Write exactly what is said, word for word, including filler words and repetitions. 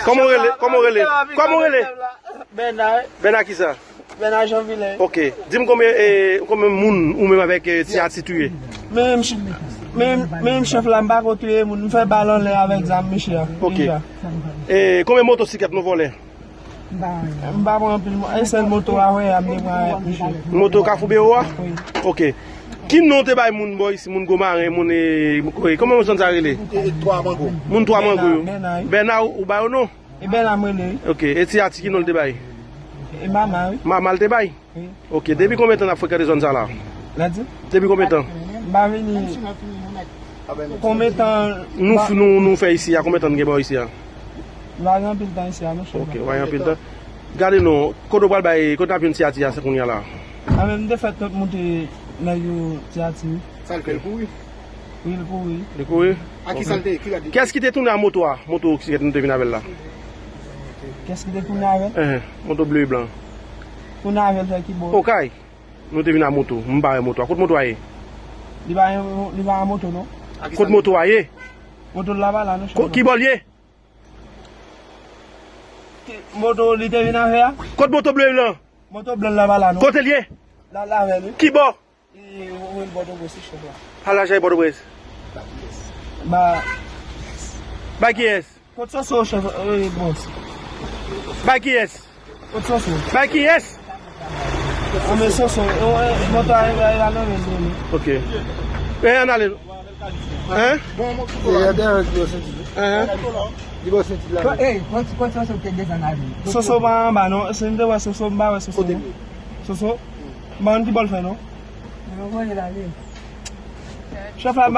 Kòman w rele? Kòman w rele? Kòman w rele? Bèna. Bèna kisa? Bèna Janvilen. Ok. Di m konbyen, eh, konbyen moun ou menm avèk, eh, Ti Ati touye? Menm, menm, menm chèf la, m pa ko touye moun. M fè bal anlè avèk zam, mesye a. Ok. Deja. Eh, konbyen motosiklèt nou vòlè? M pa pran anpil mo-, e sèl moto a wè a m te pran avèk misye. Moto Kafou Bewo a? Wi. Ok. Ki non te bay moun bò isi, moun Gwo Maren, moun, e, e, kòman zòn sa rele? E, e, Twa Mango. Moun Twa Mango yo. Bèna, wi. Bèna, ou, ou ba yo non? E Bèna m rele, wi. Ok. E Ti Ati ki non l te bay? E Mama, wi. Mama l te bay? Wi. Ok. Depi konbyen tan n ap frekante zòn sa la? Lè di? Depi konbyen tan? M pa vini. Konbyen tan? Nou, nou, nou fè isi a, konbyen tan n gen bò isi a? Nou pa gen anpil tan isi a, non, chèf. Ok, nou pa gen anpil tan. Gade non, kote w pral bay, kote n ap jwenn Ti Ati a, se kounye a la? A, men m te fè tout moute nèg yo Ti Ati, wi. Sa l fè, l kouri? Wi, l kouri. Li kouri? A ki sa l te, ki lè li? Kiyès ki te tounen a moto a? Moto ki nou te vin avè l la? Kiyès ki te tounen avè l? Ehe, moto ble e blan. Tounen avè l fè ki bò? Okay. Nou te vin a moto. M pa wè moto a. Kot moto a ye? Li pa, li pa a moto, non. Kot moto a ye? Moto l la pa la, non, chèf. Ki bò l ye? Ki, moto li te vin avè a? Kot moto ble lan? Moto blan l la pa la, non. Kote l ye? La, la avè l, wi. Ki bò? E, ou, ou, Pòtoprens, chèf la. Al ajan Pòtoprens. Ba. Bay kiyès? Kot Soso, chèf, e, bòs? Bay kiyès? Kot Soso? Bay kiyès? Anben Soso, e, e, moto a, e, e, al nan men li. Ok. E, ann ale. Hein? Hein? Soso pa anba, non. Si m te wè Soso, m pa wè Soso, non. Soso? M pa konn ki bò l fè, non. Chèf la,